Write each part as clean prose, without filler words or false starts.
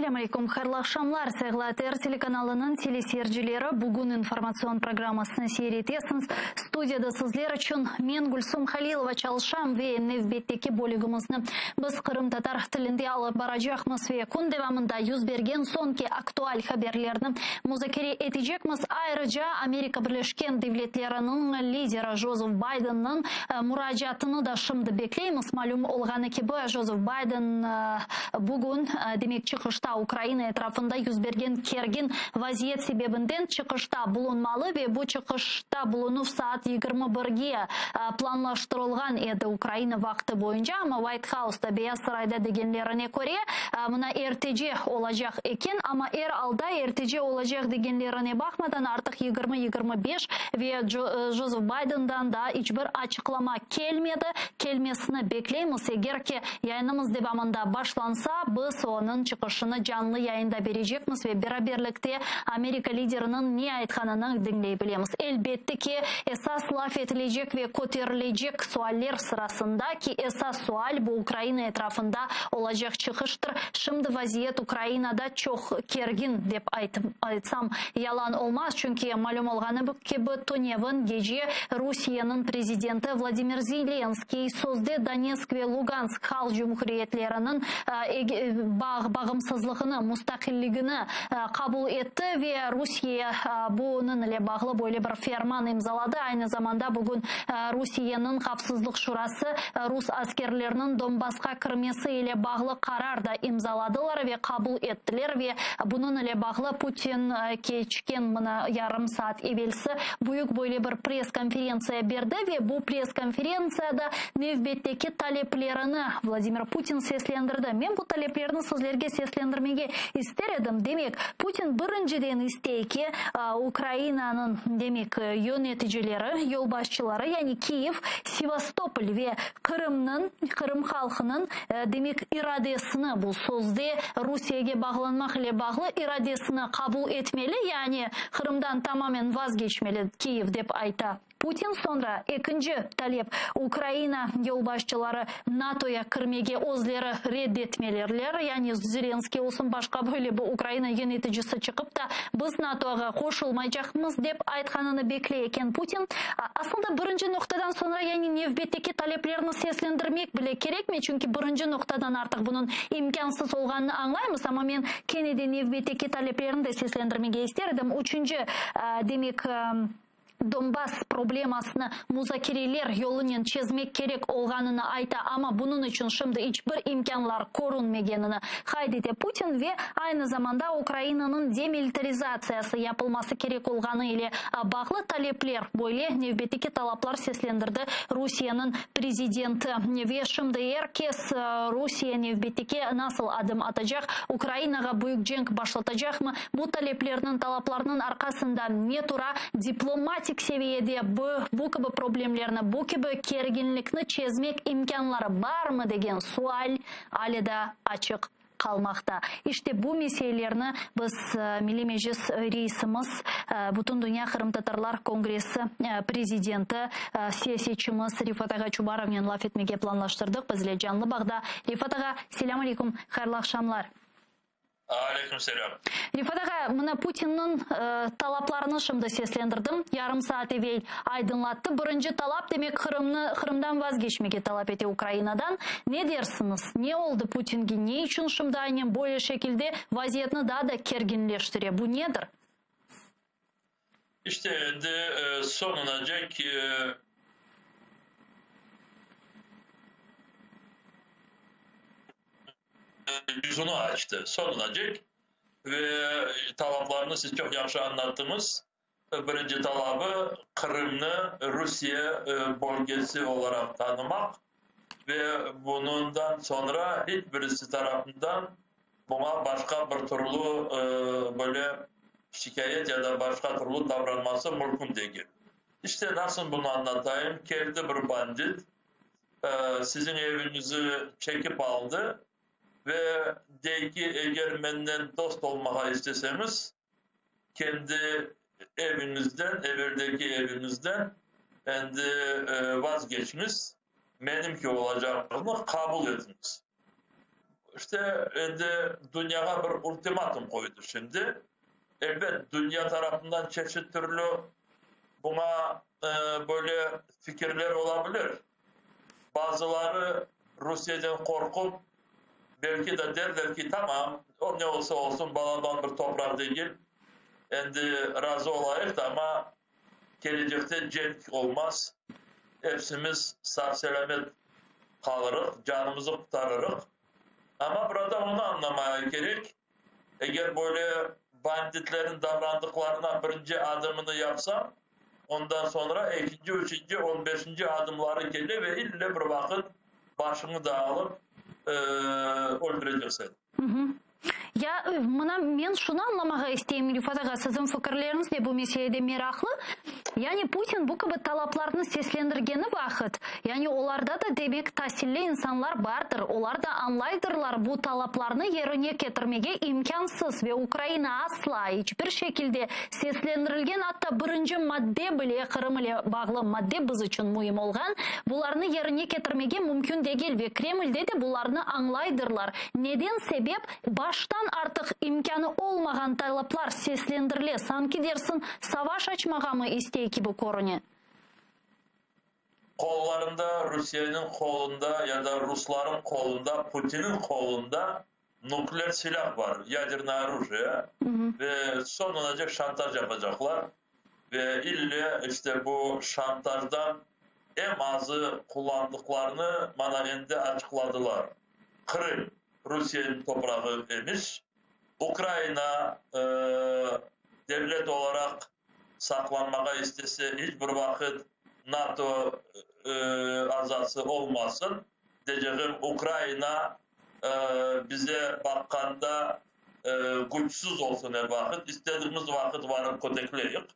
Selâm aleyküm, hayırlı aqşamlar, sayğılı ATR telekanalınıñ teleseyircileri! Bugün informatsion programmasını seyir etesiñiz. Studiyada sizler içün men, Gülsum Halilova, çalışam ve nevbetteki bölügimizni biz qırımtatar tilinde alıp baracaqmız ve kün devamında yüz bergen soñki aktual haberlerni muzakere etecekmiz. Ayrıca, Amerika Birleşken Devletleriniñ lideri Jozef Baydenniñ muracaatını da şimdi bekleymiz. Malüm olğanı kibi, Jozef Bayden bugün, demek, çıqışta Ukraina etrafında yüz bergen kergin vaziyet sebebinden çıqışta bulunmalı ve bu çıqışta bulunuv saat 21ge planlaştırılğan edi Ukraina vaqtı boyunca, amma White Houseta, Beyaz Sarayda degenlerine köre, mına ertece olacaq eken, amma er alda ertece olacaq degenlerine baqmadan artıq 20:25 ve Jozef Baydendan daa iç bir açıqlama kelmedi, kelmesini bekleymiz, eger ki yayınımız devamında başlansa, biz onıñ çıqışını canlı yayında berecekmiz ve beraberlikte Amerika lideriniñ ne aytqanını diñley bilemiz. Elbette ki, esas laf etilecek ve köterilecek sualler sırasında ki, esas sual bu Ukraina etrafında olacaq çıqıştır. Şimdi vaziyet Ukrainada çoq kergin, dep aytsam, yalan olmaz, çünki, malüm olğanı kibi, tünevin gece Rusiyeniñ prezidenti Vladimir Zelenskiy sözde Donetsk ve Lugansk halq cumhuriyetleriniñ bağımsızlığını, mustaqilligini qabul etti ve Rusiye bunıñ ile bağlı böyle bir ferman imzaladı. Aynı zamanda bugün Rusiyeniñ Havfsızlıq Şurası rus askerleriniñ Donbassqa kirmesi ile bağlı qarar da imzaladılar ve qabul ettiler ve bunıñ ile bağlı Putin keçken mına yarım saat evelsi büyük böyle bir press-konferentsiya berdi ve bu press-konferentsiyada nevbetteki taleplerini Vladimir Putin seslendirdi. Men bu taleplerni sizlerge seslendirmege ister edim. Demek, Putin birinciden istey ki, Ukrainanıñ, demek, yöneticileri, yolbaşçıları, yani Kiyev, Sevastopol ve Qırımnıñ, Qırım halqınıñ, demek, iradesini, bu sözde Rusiyege bağlanmaq ile bağlı iradesini qabul etmeli, yani Qırımdan tamamen vazgeçmeli Kiyev, dep ayta Putin. Soñra ekinci talep, Ukraina yolbaşçıları NATOya kirmege özleri red etmeliler, yani Zelenskiy olsun, başqa böyle bir Ukraina yöneticisi çıqıp ta, biz NATOğa qoşulmaycaqmız, dep aytqanını bekley eken Putin. Aslında birinci noqtadan soñra, yani nevbetteki taleplerni seslendirmek bile kerekmey, çünki birinci noqtadan artıq bunıñ imkânsız olğanını añlaymız, amma men kene de nevbetteki taleplerni de seslendirmege ister edim. Üçünci, demek, Donbass problemasını muzakereler yolunen çezmek kerek olğanını ayta, amma bunıñ içün şimdi iç bir imkânlar körünmegenini qayd ete Putin ve aynı zamanda Ukrainanıñ demilitarizatsiyası yapılması kerek olğanı ile bağlı talepler, böyle nevbetteki talaplar seslendirdi Rusiyeniñ prezidenti. Ve şimdi er kes Rusiye nevbetteki nasıl adım atacaq, Ukrainağa büyük cenk başlatacaqmı, Bu taleplerniñ, talaplarnıñ arqasında ne tura, diplomatik seviyede bu, bu kibi problemlerni, bu kibi kerginlikni çezmek imkânları barmı degen sual ale da açıq qalmaqta. İşte bu meselelerni biz Milliy Meclis reisimiz, Bütündünya qırımtatarlar kongressi prezidenti, siyasetçimiz Refat ağa Çubarovnen laf etmege planlaştırdıq. Bizle canlı bağda. Refat ağa, selâm aleyküm, hayırlı aqşamlar. Aleyküm selâm. Refat ağa, mına Putinniñ talaplarını şimdi seslendirdim, yarım saat evel aydınlattı. Birinci talap, demek, Qırımnı, Qırımdan vazgeçmege talap ete Ukrainadan. Ne dersiñiz, ne oldı Putinge, ne içün şimdi aynen böyle şekilde vaziyetni daa da kerginleştire, bu nedir? İşte endi soñunacek Yüzüni açtı soñunacek ve talaplarını siz çoq yahşı añlattıñız. Birinci talabı, Qırımnı Rusiye bölgesi olaraq tanımaq ve bunından soñra hiç birisi tarafından buña başqa bir türlü böyle şikâyet ya da başqa türlü davranması mümkün degil. İşte nasıl bunı añlatayım, keldi bir bandit, siziñ eviñizi çekip aldı ve dey ki, eger menden dost olmağa isteseñiz, kendi eviñizden, eveldeki eviñizden endi vazgeçiñiz, menimki olacağını qabul etiñiz. İşte endi dünyağa bir ultimatum qoydı şimdi. Elbet, dünya tarafından çeşit türlü buña böyle fikirler ola bilir. Bazıları Rusiyeden qorqup, belki de derler ki, tamam, o ne olsa olsun, balaban bir topraq degil, endi razı olayıq da, amma kelecekte cenk olmaz, epsimiz sağ-selâmet qalırıq, canımızı qurtarırıq. Amma burada onı añlamaya kerek, Eger böyle banditlerin davrandıqlarına birinci adımını yapsañ, ondan soñra ekinci, üçünci, on beşinci adımları kele ve ille bir vaqıt başıñı da alıp öldürecek seni. Ya, mına, men şunı añlamağa isteyim, Refat ağa, siziñ fikirleriñiz de bu meselede meraqlı. Yani Putin bu kibi talaplarnı seslendirgeni vaqıt, yani olarda da demek tasilli insanlar bardır, olar da añlaydırlar bu talaplarnı yerine ketirmege imkânsız ve Ukraina asla iç bir şekilde seslendirilgen atta birinci madde bile Qırım ile bağlı madde biz içün müim olğan bularnı yerine ketirmege mümkün degil ve Kremlde de bularnı añlaydırlar. Neden sebep Baştan artıq imkânı olmağan talaplar seslendirile, sanki dersiñ savaş açmağamı istey kibi körüne. Qollarında, Rusiyeniñ qolunda ya da ruslarıñ qolunda, Putiniñ qolunda nukleer silâh bar, yadernıy orujие, ve soñunacek şantaj yapacaqlar ve ille işte bu şantajdan eñ azı qullandıqlarını mana endi açıqladılar. Qırım. Rusiyeniñ toprağı emiş. Ukraina devlet olaraq saqlanmağa istese, iç bir vaqıt NATO azası olmasın. Deycegim, Ukraina bize baqqanda küçsüz olsun er vaqıt, istediğimiz vaqıt varıp kötekleyik.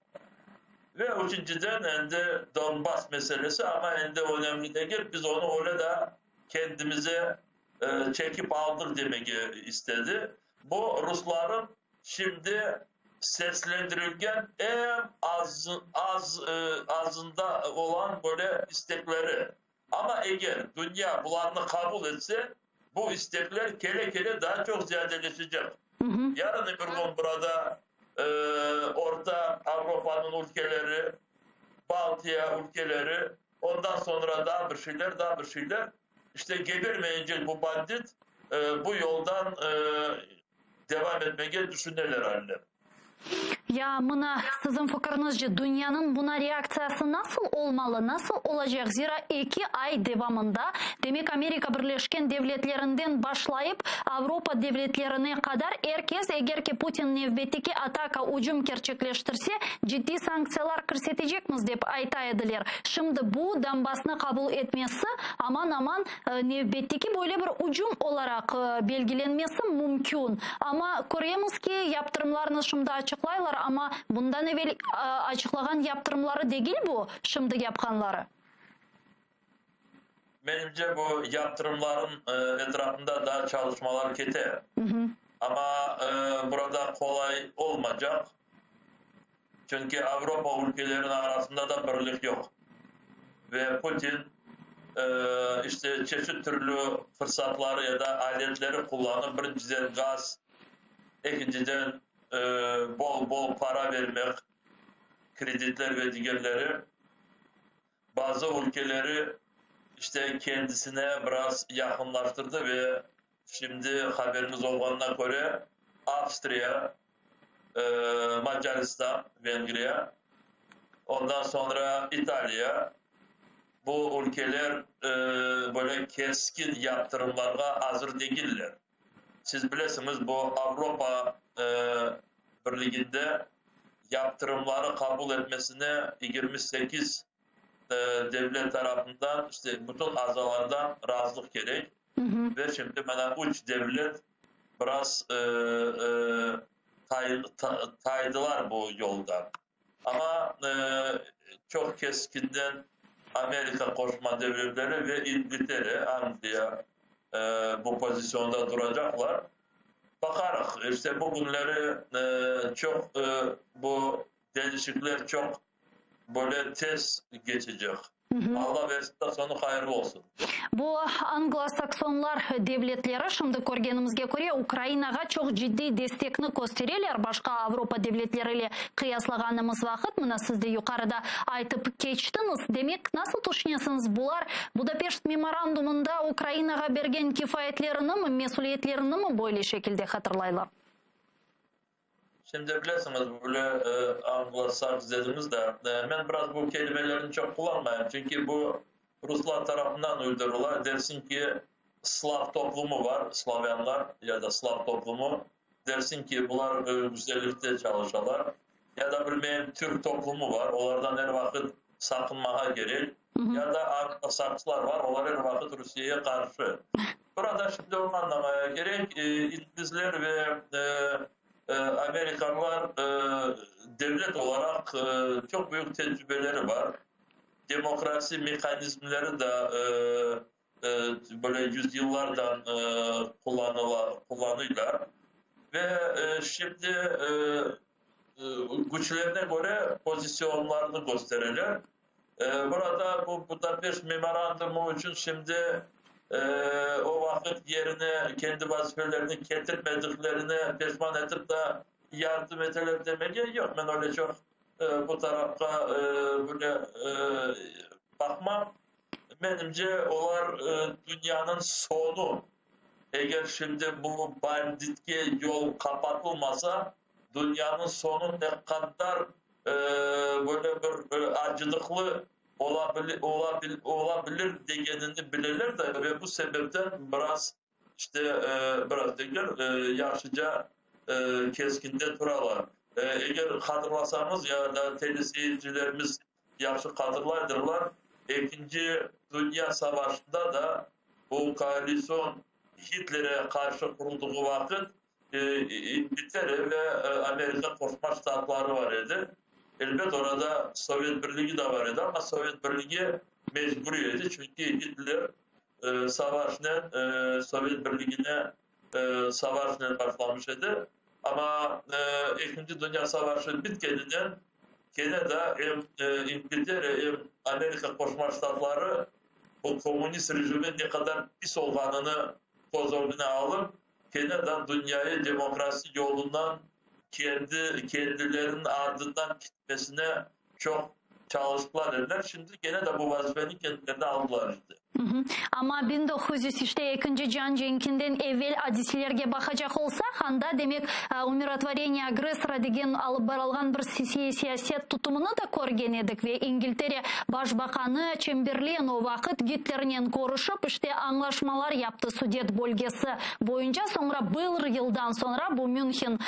Ve üçünciden, endi Donbass meselesi, amma endi önemli degil, biz onı öyle de kendimize çekip aldıq demege istedi. Bu, rusların şimdi seslendirilgen eñ az az azında olan böyle istekleri. Amma eger dünya bularnı qabul etse, bu istekler kele-kele daa çoq ziyadeleşecek. Yarın bir kün burada Orta Avropanıñ ülkeleri, Baltiya ülkeleri, ondan soñra daa bir şeyler, daa bir şeyler. İşte gebermeyecek bu bandit bu yoldan devam etmege tüşüneler alle. Ya mına, siziñ fikiriñizce, dünyanıñ buna reaktsiyası nasıl olmalı, nasıl olacaq? Zira eki ay devamında, demek Amerika Birleşken Devletlerinden başlayıp Avropa devletlerine qadar er kes, eger ki Putin nevbetteki ataka, ücüm kerçekleştirse, ciddiy sanktsiyalar kirsetecekmiz, dep ayta ediler. Şimdi bu, Donbassnı qabul etmesi, aman-aman nevbetteki böyle bir ücüm olaraq belgilenmesi mümkün. Amma köremiz ki, yaptırımlarnı şimdi açıqlaylar, amma bundan evel açıqlağan yaptırımları degil bu, şimdi yapqanları. Menimce, bu yaptırımların etrafında daa çalışmalar kete. Amma burada qolay olmacaq, çünki Avropa ülkeleriniñ arasında da birlik yoq. Ve Putin işte çeşit türlü fırsatları ya da aletleri qullanıp, birinciden gaz, ekinciden bol-bol para bermek, kreditler ve digerleri, Bazı ülkeleri işte kendisine biraz yaqınlaştırdı ve şimdi haberimiz olğanına köre, Avstriya, Macaristan, Vengriya, ondan soñra İtaliya, bu ülkeler böyle keskin yaptırımlarğa azır degiller. Siz bilesiñiz, bu Avropa Birliginde yaptırımları qabul etmesine 28 devlet tarafından, işte bütün azalardan razılıq kerek. Ve şimdi mana üç devlet biraz taydılar bu yoldan. Amma çoq keskinden Amerika Qoşma Devletleri ve İngiltere, Angliya, bu pozisyonda duracaqlar. Baqarıq, işte bu künleri çoq bu deñişikler çoq. Böyle tez keçecek. Alla bersin de soñu hayırlı olsun. Bu anglosaksonlar devletleri, şimdi körgenimizge köre, Ukrainağa çoq ciddiy destekni köstereler, başqa Avropa devletleri ile qıyaslağanımız vaqıt, mına siz de yuqarıda aytıp keçtiñiz. Demek, nasıl tüşünesiñiz, bular Budapeşt memorandumında Ukrainağa bergen kifayetlerini mi, mesüliyetlerini mi böyle şekilde hatırlaylar? Şimdi bilesiñiz, böyle anglosaks dediniz de, men biraz bu kelimelerni çoq qullanmayım, çünki bu ruslar tarafından uydurıla, dersiñ ki, slav toplumı bar, slavânlar ya da slav toplumı, dersiñ ki, bular güzellikte çalışalar, ya da bilmeyim, türk toplumı bar, olardan er vaqıt saqınmağa kerek, ya da anglosakslar bar, olar er vaqıt Rusiyege qarşı. Burada şimdi onı añlamaya kerek, inglizler ve amerikanlar devlet olaraq çoq büyük tecrübeleri bar, demokrasi mehanizmleri de böyle yüzyıllardan qullanıla, qullanıylar ve şimdi küçlerine köre pozisyonlarını köstereler. Burada bu Budapeşt memorandumı içün şimdi o vaqıt yerine kendi vazifelerini ketirmediklerine peşman etip de yardım eteler demege yoq, men öyle çoq bu tarafqa böyle baqmam. Menimce, olar dünyanıñ soñu, eger şimdi bu banditke yol qapatılmasa, Dünyanıñ soñu ne qadar böyle bir acınıqlı ola bilir degenini bileler de ve bu sebepten biraz, işte, biraz degil, yahşıca keskinde turalar. Eger hatırlasañız ya da teleseyircilerimiz yahşı hatırlaydırlar, Ekinci Dünya savaşında da bu koalitsion Hitlere qarşı quruldığı vaqıt İngiltere ve Amerika Qoşma Ştatları bar edi. Elbet, orada Sovet Birligi de bar edi, amma Sovet Birligi mecburiy edi, çünki Hitler savaşnen Sovet Birligine savaşnen başlamış edi. Amma Ekinci Dünya savaşı bitkeninen kene de em İngiltere, em Amerika Qoşma Ştatları bu kommunist rejimi ne qadar pis olğanını köz ögüne alıp, Kene de dünyayı demokrasi yolundan kendi kendileriniñ ardından ketmesine çoq çalıştılar ediler. Şimdi kene de bu vazifeni kendilerine aldılar işte. Amma 1900 işte Ekinci cian cenkinden evel adiselerge baqacaq olsaq, anda, demek, umirotvoreniye agressora degen alıp barılğan bir siyaset tutumını da körgen edik ve İngiltere baş baqanı Çemberlen o vaqıt Gitlernen körüşip, işte, añlaşmalar yaptı Sudet bölgesi boyunca, soñra bir yıldan soñra, bu Münhen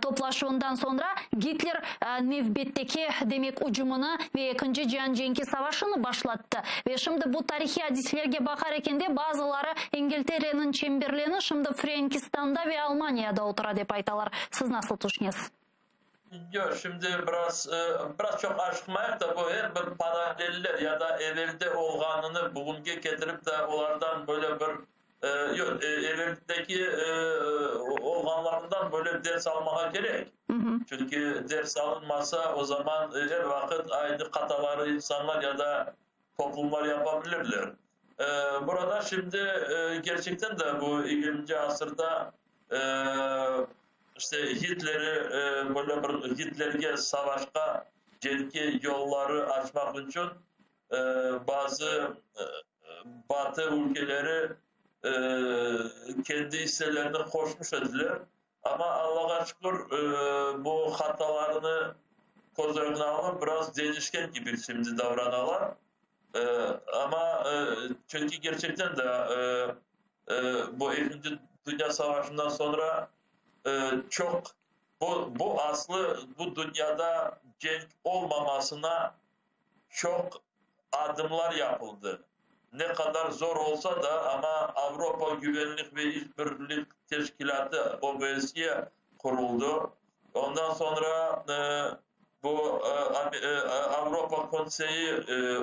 toplaşuvından soñra, Gitler nevbetteki, demek, ücümini ve Ekinci cian cenki savaşını başlattı. Ve şimdi bu tarihiy adiselerge baqar ekende, bazıları İngiltereniñ Çemberleni şimdi Frenkistanda ve Almaniyada otura, dep aytalar. Siz nasıl tüşünesiz? Yoq, şimdi biraz, biraz çoq aşıqmayıq da, bu er bir paralleller ya da evelde olğanını bugünge ketirip de olardan böyle bir, yoq, eveldeki olğanlarından böyle ders almağa kerek. Çünki ders alınmasa, o zaman er vaqıt aynı hataları insanlar ya da toplumlar yapa bilirler. Burada şimdi kerçekten de bu yigirminci asırda işte Hitleri böyle bir Hitlerge savaşqa, cenkke yolları açmaq içün bazı Batı ülkeleri kendi isselerini qoşmuş ediler. Amma Allağa şükür, bu hatalarını köz ögüne alıp, biraz deñişken kibi şimdi davranalar. Amma çünki kerçekten de bu Ekinci dünya savaşından soñra çoq bu, bu aslı bu dünyada cenk olmamasına çoq adımlar yapıldı. Ne qadar zor olsa da, amma Avropa Güvenlik ve İşbirlik Teşkilâtı, OBSE, quruldı. Ondan soñra bu Avropa Konseyi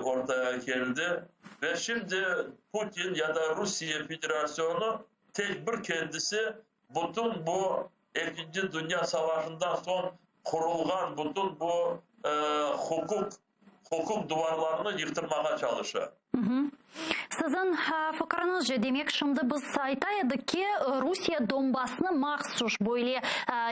ortaya keldi ve şimdi Putin ya da Rusiye Federasyonu tek bir kendisi bütün bu Ekinci dünya savaşından soñ qurulğan bütün bu huquq. Huquq duvarlarını yıqtırmağa çalışa. Siziñ fikiriñizce, demek, şimdi biz ayta edik ki, Rusiye Donbassnı mahsus böyle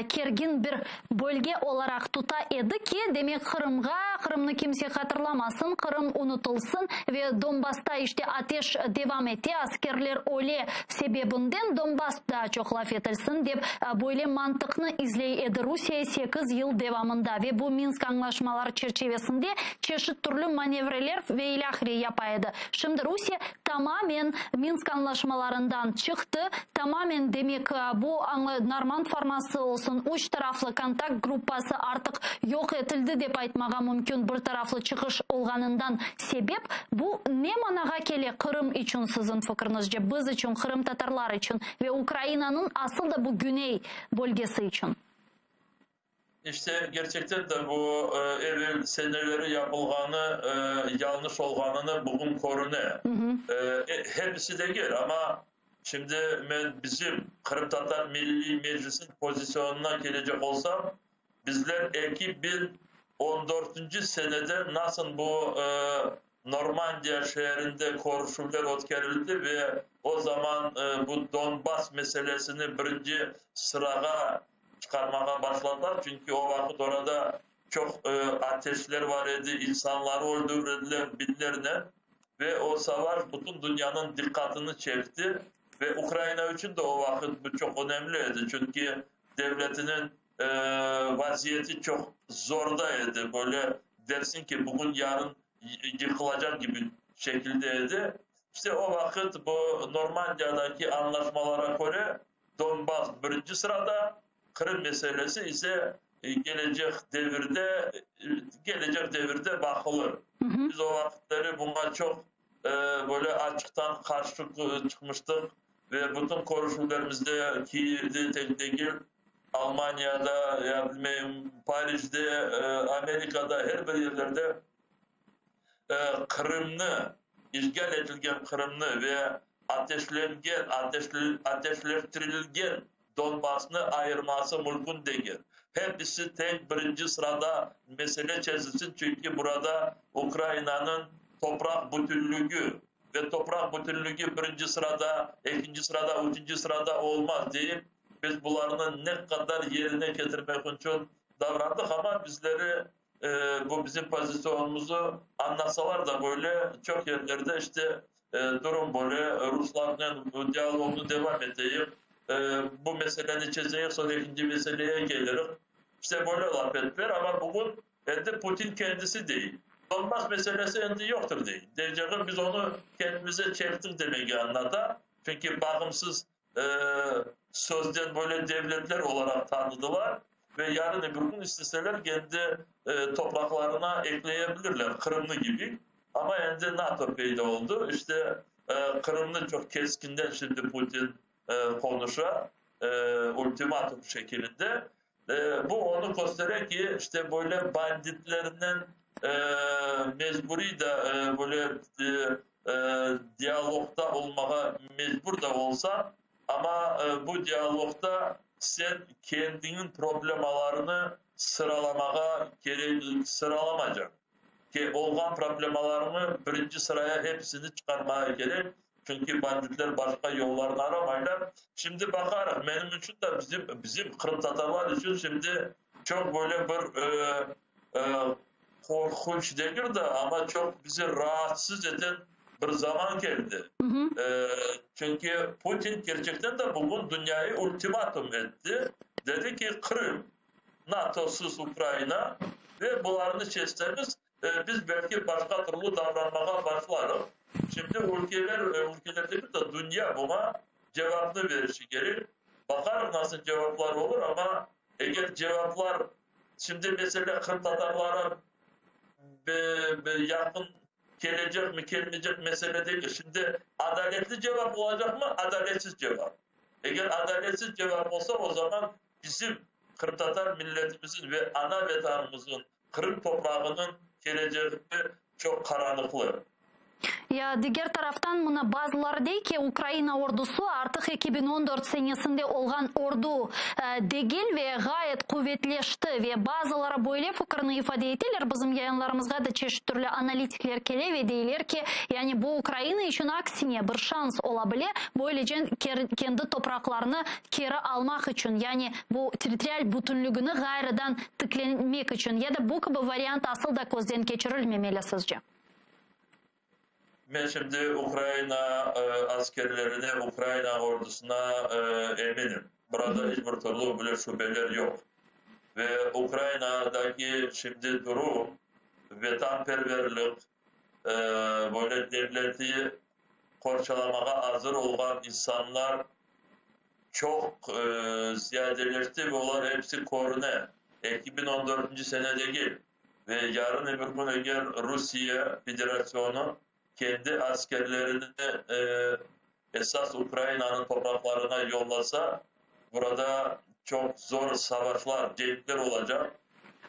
kergin bir bölge olaraq tuta edi ki, demek, Qırımğa, Qırımnı kimse hatırlamasın, Qırım unutılsın ve Donbassta işte ateş devam ete, askerler öle sebebinden Donbass daa çoq laf etilsin dep, böyle mantıqnı izley edi Rusiye sekiz yıl devamında ve bu Minsk añlaşmaları çerçevesinde çeşit türlü manevreler ve ilâhre yapa edi. Şimdi Rusiye tamamen Minsk añlaşmalarından çıqtı, tamamen, demek, bu Normand forması olsun, üç taraflı kontakt gruppası artıq yoq etildi dep aytmağa mümkün, bir taraflı çıqış olğanından sebep. Bu ne manağa kele Qırım içün, siziñ fikriñizce, biz içün, qırımtatarlar içün ve Ukrainanıñ asıl da bu güney bölgesi içün? İşte, kerçekten de bu evel seneleri yapılğanı yañlış olğanını bugün körüne. Hepisi degil, amma şimdi men bizim Qırımtatar Milliy Meclisiniñ pozisyonına kelecek olsam, bizler 2014-nci senede nasıl bu Normandiya şeerinde körüşüvler ötkerildi ve o zaman bu Donbass meselesini birinci sırağa çıqarmağa başladılar, çünki o vaqıt orada çoq ateşler bar edi, insanları öldürdiler biñlernen ve o savaş bütün dünyanıñ diqqatını çekti ve Ukraina içün de o vaqıt bu çoq önemli edi, çünki devletiniñ vaziyeti çoq zorda edi, böyle dersiñ ki, bugün-yarın yıqılacaq kibi şekilde edi. İşte o vaqıt bu Normandiyadaki añlaşmalara köre Donbass birinci sırada, Qırım meselesi ise kelecek devirde kelecek devirde baqılır. Biz o vaqıtları buña çoq böyle açıqtan qarşı çıqmıştıq ve bütün körüşüvlerimizde Kiyevde tek degil, Almaniyada, ya bilmeyim, Parijde, Amerikada, her bir yerlerde Qırımnı, işğal etilgen Qırımnı ve ateşlengen, ateşleştirilgen Donbassnı ayırması mümkün degil. Hepisi tek birinci sırada mesele çezilsin, çünki burada Ukrainanıñ topraq bütünligi ve topraq bütünligi birinci sırada, ekinci sırada, üçünci sırada olmaz deyip, biz bularnı ne qadar yerine ketirmek içün davrandıq, amma bizleri bu bizim pozisyonımızı añlasalar da böyle çoq yerlerde işte durum böyle, ruslarnen dialognı devam eteyik, bu meseleni çezeyik, soñ ekinci meseleye kelirik. İşte böyle laf ettiler, amma bugün endi Putin kendisi dey, Donbass meselesi endi yoqtır dey. Deycegim, biz onı kendimize çektik demege añlata, çünki bağımsız sözden böyle devletler olaraq tanıdılar ve yarın öbür kün isteseler kendi topraqlarına ekleyebilirler, Qırımnı kibi. Amma endi NATO peyda oldı. İşte, Qırımnı çoq keskinden şimdi Putin qonuşa, ultimatum şekilinde. Bu onı köstere ki, işte böyle banditlernen mecburiy da böyle dialogda olmağa mecbur da olsa, amma bu dialogda sen kendiñiñ problemalarını sıralamağa kerek, sıralamaycaq. Ki, olğan problemalarıñı birinci sıraya hepsini çıqarmağa kerek, çünki banditler başqa yollarnı aramaylar. Şimdi baqarıq, menim içün de bizim, bizim qırımtatarlar içün şimdi çoq böyle bir qorqunç degil de, amma çoq bizi raatsız eten bir zaman keldi. Çünki Putin kerçekten de bugün dünyayı ultimatum etti, dedi ki, Qırım, NATOsız Ukraina ve bularnı çezseniz, biz belki başqa türlü davranmağa başlarıq. Şimdi ülkeler, ülkeler degil de, dünya buña cevapnı verişi kerek. Baqarıq nasıl cevaplar olur, amma eger cevaplar, şimdi mesele qırımtatarlara yaqın kelecekmi, kelmeycek mesele degil. Şimdi adaletli cevap olacaqmı, adaletsiz cevap? Eger adaletsiz cevap olsa, o zaman bizim qırımtatar milletimizin ve ana Vetanımızın, Qırım toprağınıñ kelecegi çoq qaranlıqlı. Ya, diger taraftan, mına bazıları dey ki, Ukraina ordusı artıq 2014 senesinde olğan ordu degil ve ğayet quvetleşti ve bazıları böyle fikirni ifade eteler, bizim yayınlarımızğa da çeşit türlü analitikler kele ve deyler ki, yani bu Ukraina içün aksine bir şans ola bile, böylece kendi topraqlarını keri almaq içün, yani bu territorial bütünlügini ğayrıdan tiklemek içün, ya da bu kibi variant asıl da közden keçirilmemeli sizce? Men şimdi Ukraina askerlerine, Ukraina ordusına eminim. Burada iç bir türlü böyle şübeler yoq. Ve Ukrainadaki şimdi durum, vetanperverlik, böyle devleti qorçalamağa azır olğan insanlar çoq ziyadeleşti ve olar episi körüne. 2014-nci sene degil. Ve yarın öbür kün eger Rusiye Federasyonu kendi askerlerini esas Ukrainanıñ topraqlarına yollasa, burada çoq zor savaşlar, cenkler olacaq.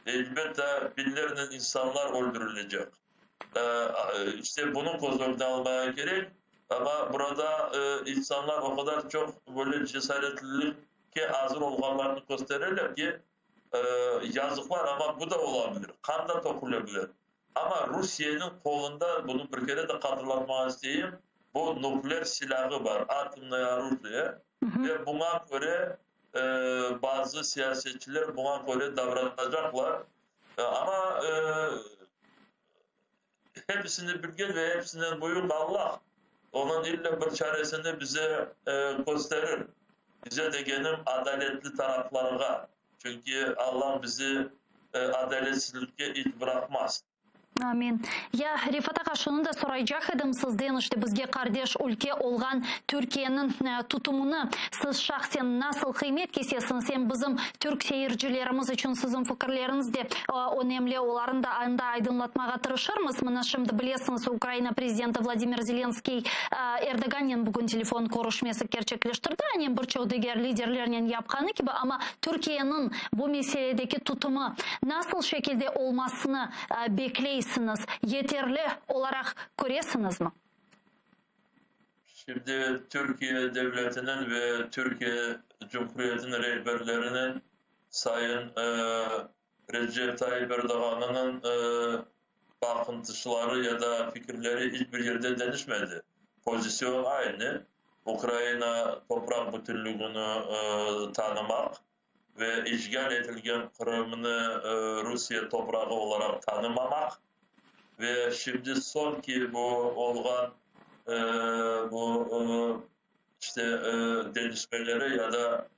Elbette, biñlernen insanlar öldürilecek. İşte bunı köz ögüne almağa kerek. Amma burada insanlar o qadar çoq böyle cesaretlilikke azır olğanlarını köstereler ki, Yazıqlar, amma bu da ola bilir, qan da töküle bilir. Amma Rusiyeniñ qolunda, bunı bir kere de hatırlatmağa isteyim, bu nukleer silâğı bar, atomnoye orujие, ve buña köre bazı siyasetçiler buña köre davranacaqlar. Amma Hepisini bilgen ve hepsinden büyük Allah, onıñ ille bir çaresini bize kösterir. Bize degenim, adaletli taraflarğa, çünki Allah bizi adaletsizlikke iç bıraqmaz. Amin. Ya, Refat ağa, şunı da soraycaq edim sizden, işte bizge qardeş ülke olğan Türkiyeniñ tutumını siz şahsen nasıl qıymet kesesiñiz? Em bizim türk seyircilerimiz içün siziñ fikirleriñiz de önemli, olarnı da anda aydınlatmağa tırışırmız. Mına şimdi bilesiñiz, Ukraina prezidenti Vladimir Zelenskiy Erdogannen bugün telefon körüşmesi kerçekleştirdi, anen bir çoq diger liderlernen yapqanı kibi, amma Türkiyeniñ bu meseledeki tutumı nasıl şekilde olmasını bekleysiñiz, yeterli olaraq köresiñizmi? Şimdi Türkiye devletiniñ ve Türkiye Cumhuriyetiniñ rehberleriniñ Sayın Recep Tayyip Erdoğanınıñ baqıntışları ya da fikirleri iç bir yerde deñişmedi. Pozisyon aynı, Ukraina topraq bütünlügini tanımaq ve işğal etilgen Qırımnı Rusiye toprağı olaraq tanımamaq ve şimdi soñki bu olğan bu işte deñişmeleri ya da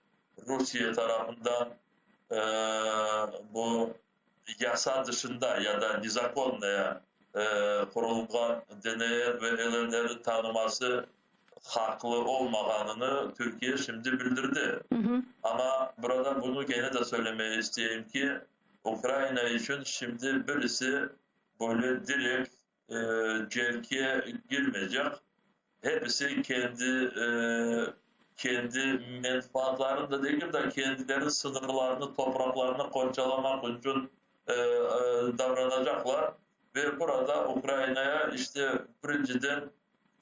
Rusiye tarafından bu yasa dışında ya da nezakonnaya qurulğan DNR ve LNR tanıması haqlı olmağanını Türkiye şimdi bildirdi. Amma burada bunı kene de söylemege isteyim ki, Ukraina içün şimdi birisi böyle direkt cenkke girmeycek. Hepisi kendi kendi menfaatlarını da degil de, kendileriniñ sıñırlarını, topraqlarını qorçalamaq içün davranacaqlar. Ve burada Ukrainaya işte birinciden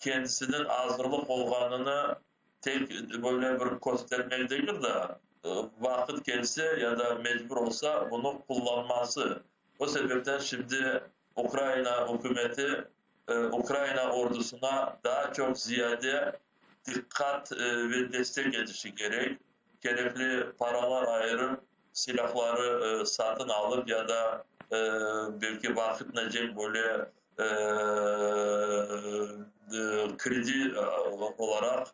kendisiniñ azırlıq olğanını tek böyle bir köstermek degil de, vaqıt kelse ya da mecbur olsa bunı qullanması. O sebepten şimdi Ukraina ükümeti Ukraina ordusına daa çoq ziyade diqqat ve destek etişi kerek, kerekli paralar ayırıp, silâhları satın alıp ya da belki vaqıtnacek böyle kredi olaraq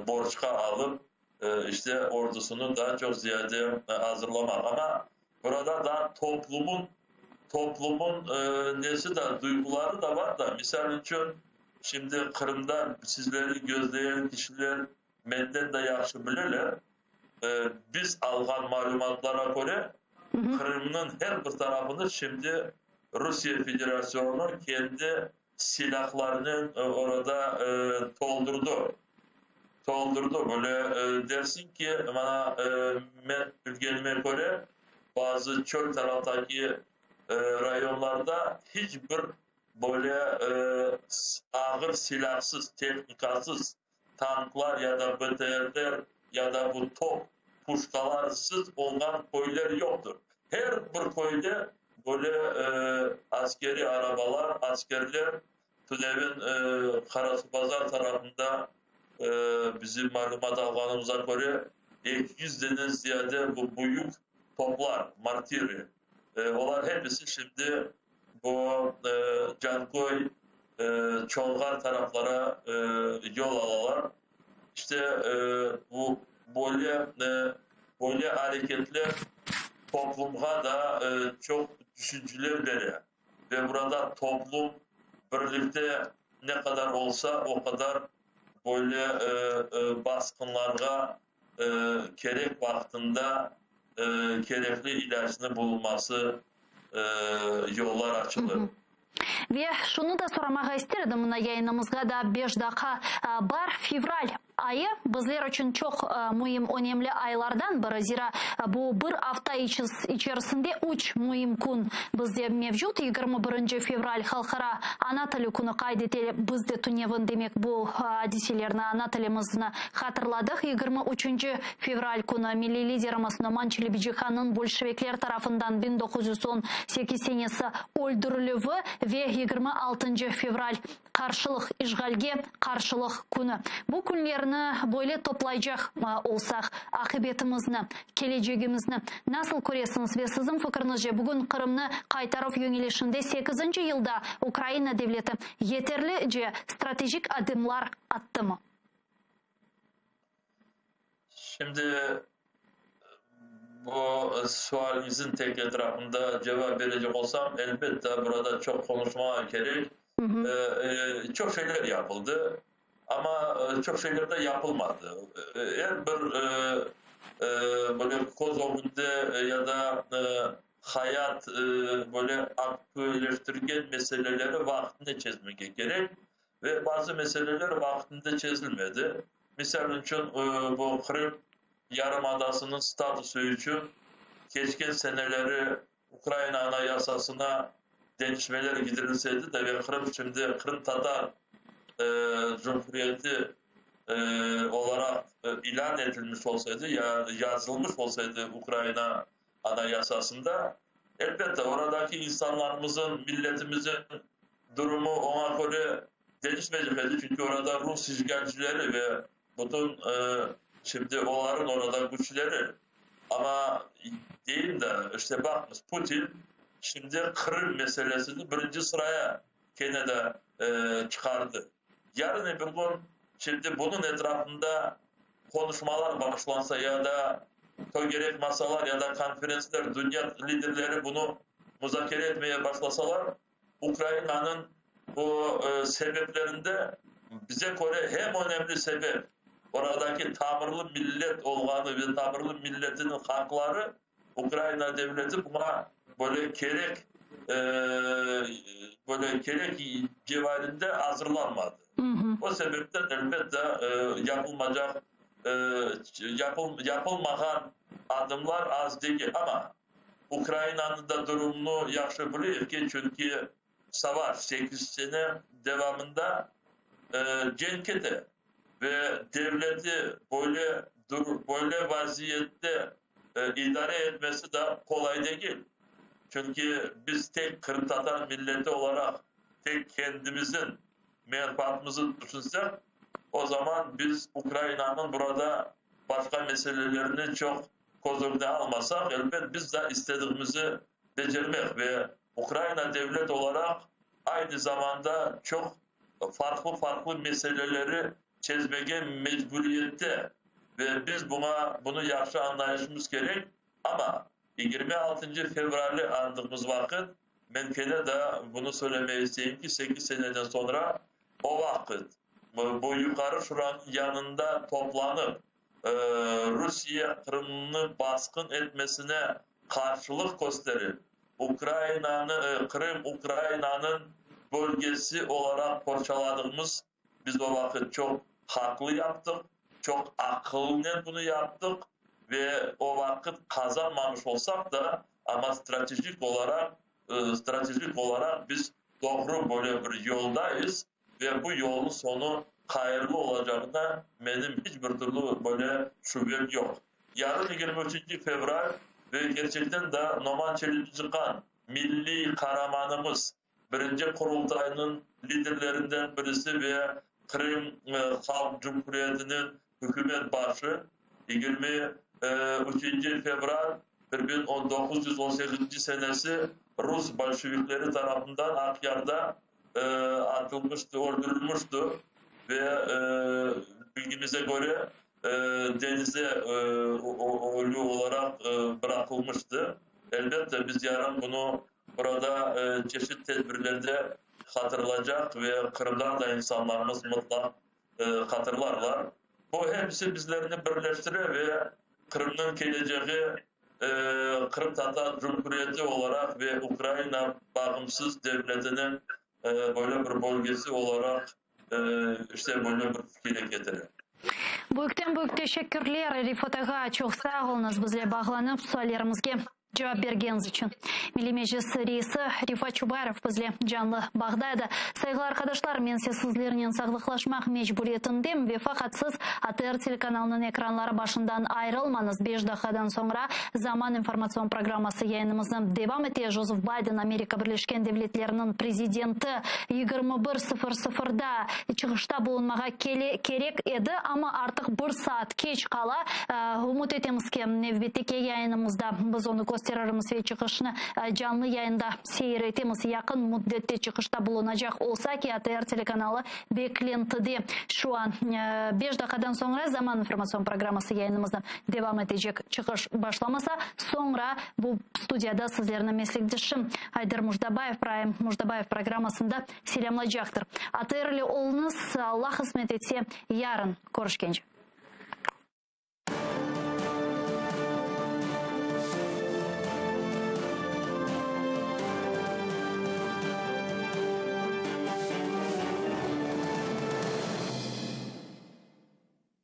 borcqa alıp, işte ordusını daa çoq ziyade azırlamaq. Amma burada da toplumın toplumın nesi da, duyğuları da bar da, misal içün, şimdi Qırımda sizleri gözleyen kişiler menden de yahşı bileler, biz alğan malümatlara köre, Qırımnıñ her bir tarafını şimdi Rusiye Federasyonu kendi silâhlarınen orada toldurdı. Toldurdı. Böyle dersiñ ki, mana, men bilgenime köre, bazı çöl taraftaki rayonlarda hiç bir. Böyle ağır silâsız, tehnikasız, tanklar ya da BTRler ya da bu top, puşkalarsız olğan köyler yoqtır. Her bir köyde böyle askeriy arabalar, askerler tünevin Qarasuvbazar tarafında bizim malümat alğanımıza köre 200 denen ziyade bu büyük toplar, mortiri, olar hepisi şimdi bu Canköy, Çonğar taraflara yol alalar. İşte bu böyle böyle areketler toplumğa da çoq tüşünceler bere ve burada toplum birlikte ne qadar olsa, o qadar böyle basqınlarğa kerek vaqtında kerekli ilâcnı bulunması yollar açılır. Ve şunı da soramağa ister edim, mına yayınımızğa da beş daqqa bar, fevral ayı bizler içün çoq müim, önemli aylardan biri, zira bu bir afta içerisinde üç müim kün bizde mevcut, 21 fevral Halqara ana tili künü qayd etile, biz de tünevin, demek, bu adiselerni, ana tilimizni hatırladıq, 23 fevral künü milliy liderimiz Noman Çelebicihannıñ bolşevikler tarafından 1918 senesi öldürilüvi ve 26 fevral qarşılıq, işğalge qarşılıq künü. Bu künlerni böyle toplaycaq olsaq, aqibetimizni, kelecegimizni nasıl köresiñiz ve siziñ fikriñizce bugün Qırımnı qaytaruv yöñelişinde sekizinci yılda Ukraina devleti yeterlice stratejik adımlar attımı? Şimdi bu sualinizin tek etrafında cevap berecek olsam, elbette burada çoq konuşmağa kerek. Çoq şeyler yapıldı, amma çoq şeyler de yapılmadı. Er bir böyle köz ögünde ya da hayat böyle aktüelleştirgen meseleleri vaqtında çezmege kerek ve bazı meseleler vaqtında çezilmedi. Misal içün, bu Qırım yarımadasınıñ statusı içün keçken seneleri Ukraina Anayasasına deñişmeler gidirilseydi de ve Qırım şimdi Qırımtatar Cumhuriyeti olaraq ilân etilmiş olsaydı, ya yazılmış olsaydı Ukraina Anayasasında, elbette, oradaki insanlarımızın, milletimizin durumu oña köre deñişmeycek edi, çünki orada rus işğalcileri ve bütün şimdi oların orada küçleri. Amma deyim de, işte baqıñız, Putin şimdi Qırım meselesini birinci sıraya kene de çıqardı. Yarın öbür kün şimdi bunıñ etrafında qonuşmalar başlansa ya da tögerek masalar ya da konferentsler, dünya liderleri bunı muzakere etmeye başlasalar, Ukrainanıñ bu sebeplerinde bize köre hem önemli sebep, oradaki tamırlı millet olğanı ve tamırlı milletiniñ haqları, Ukraina devleti buña böyle kerek böyle kerek cevarinde azırlanmadı. O sebepten, elbette, yapılmacaq yapılmağan adımlar az degil. Amma Ukrainanıñ da durumını yahşı bileyik ki, çünki savaş sekiz sene devamında cenk ete ve devleti böyle böyle vaziyette idare etmesi da qolay degil. Çünki biz tek qırımtatar milleti olaraq tek kendimizin menfaatımızı tüşünsek, o zaman biz Ukrainanıñ burada başqa meselelerini çoq köz ögüne almasaq, elbet, biz da istediğimizi becermek ve Ukraina devlet olaraq aynı zamanda çoq farqlı-farqlı meseleleri çezmege mecburiyette ve biz buña bunı yahşı añlayışımız kerek. Amma 26 fevrali añdığımız vaqıt, men kene de bunı söylemege isteyim ki, sekiz seneden soñra o vaqıt bu Yuqarı Şuranıñ yanında toplanıp, Rusiye Qırımnı basqın etmesine qarşılıq kösterip, Ukrainanı, Qırım Ukrainanıñ bölgesi olaraq qorçaladığımız, biz o vaqıt çoq haqlı yaptıq, çoq aqılnen bunı yaptıq ve o vaqıt qazanmamış olsaq da, amma stratejik olaraq, stratejik olaraq biz. doğru böyle bir yoldayız ve bu yolnıñ soñu hayırlı olacağına menim hiç bir türlü böyle şübem yoq. Yarın 23 fevral ve kerçekten de Noman Çelebicihan, milliy qaramanımız, Birinci Qurultaynıñ liderlerinden birisi ve Qırım Halq Cumhuriyetiniñ hükümet başı, 23 fevral 1918 senesi rus bolşevikleri tarafından Aqyarda atılmıştı, öldürilmişti ve bilgimize köre, denize ölü olaraq bıraqılmıştı. Elbette, biz yarın bunı burada çeşit tedbirlerde hatırlacaq ve Qırımdan da insanlarımız mıtlaq hatırlarlar. Bu hepsi bizlerni birleştire ve Qırımnıñ kelecegi Qırımtatar Cumhuriyeti olaraq ve Ukraina bağımsız devletiniñ böyle bir bölgesi olaraq işte böyle bir fikire ketire. Büyükten-büyük teşekkürler, Rifat ağa, çoq sağ oluñız, bizle bağlanıp, suallerimizge cevap bergeniñiz içün. Milliy Meclis reisi Refat Çubarov bizle canlı bağda edi. Sayğılı arqadaşlar, men ise sizlernen sağlıqlaşmaq mecburiyetindem ve faqat siz ATR telekanalınıñ ekranları başından ayırılmañız. Beş daqiqadan soñra Zaman informatsion programması yayınımıznı devam ete. Jozef Bayden, Amerika Birleşken Devletleriniñ prezidenti, 21:00-da çıqışta bulunmağa kerek edi, amma artıq bir saat keç qala. Ümüt etemiz ki, nevbetteki yayınımızda biz onı kösterirmiz ve çıqışnı canlı yayında seyir etemiz. Yaqın müddette çıqışta bulunacaq olsa ki, ATR telekanalı beklentide şu an. Beş daqiqadan soñra Zaman informatsion programması yayınımıznı devam etecek. Çıqış başlamasa, soñra bu studiyada sizlerni meslekdeşim Ayder Mujdabayev Prime Mujdabayev programmasında selâmlaycaqtır. ATR ile oluñız, Alla qısmet etse, yarın körüşkence.